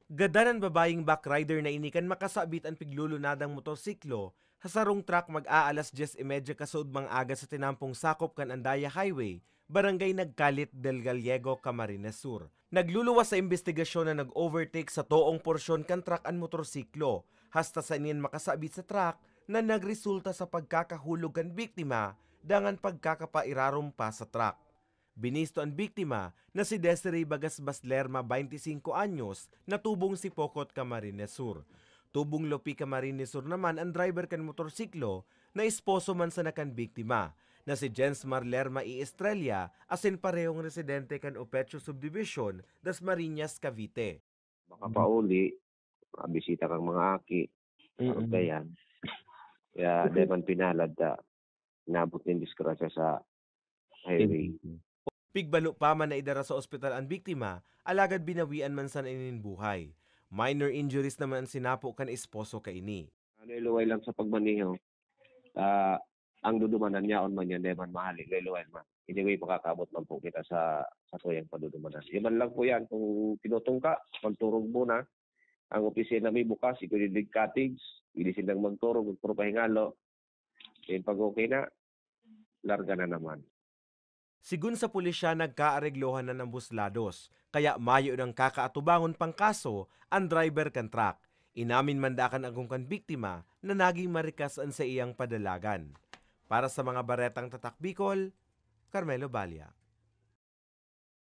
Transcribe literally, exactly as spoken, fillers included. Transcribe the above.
Gadan an babayeng backrider na ini kan makasabit an piglulunadang motorsiklo sa sarong truck mag-aalas dyes y media kasood mga aga sa tinampong sakop kan Andaya Highway, Barangay Nagkalit del Gallego, Camarines Sur. Nagluluwas sa imbestigasyon na nag-overtake sa toong porsyon kan truck an motorsiklo, hasta sa inin makasabit sa truck na nagresulta sa pagkakahulog kan biktima dangan pagkakapairarom pa sa truck. Binisto an biktima na si Desiree Bagasbas Lerma, twenty-cinco anyos, na tubong si Pocot, Camarines Sur. Tubong Lopi, Camarines Sur naman an driver kan motorsiklo na esposo man sana kan biktima, na si Jensmar Lerma y Estrella, asin parehong residente kan Opecho Subdivision, Dasmariñas, Cavite. Makapauli, mabisita kang mga aki, Mm. kaya, kaya di man pinalad ta, nabot nin disgrasya sa highway. Pigbalo pa man na idara sa ospital an biktima, alagad binawian man sana nin buhay. Minor injuries naman an sinapo kan esposo kaini. Ano, luway lang sa pagmaneho. Ah, ang dudumanan niya, on man yan, di man mahali, luway man. Anyway, makakaabot man po kita sa sa tuyang padudumanan. Yan man lang po yan, kung tinutungka, magturog muna. Ang opisina may bukas, Equidindig Cottage, pwede silang magturog, magpurpahingalo. Then pag okay na, larga na naman. Sigun sa pulisya, nagkaareglohan na nambos lados, kaya mayo nang kakaatubangon pang kaso an driver kan truck. Inamin man daa kan agom kan biktima na naging marikas an saiyang padalagan. Para sa mga baretang Tatak Bicol, Carmelo Balia.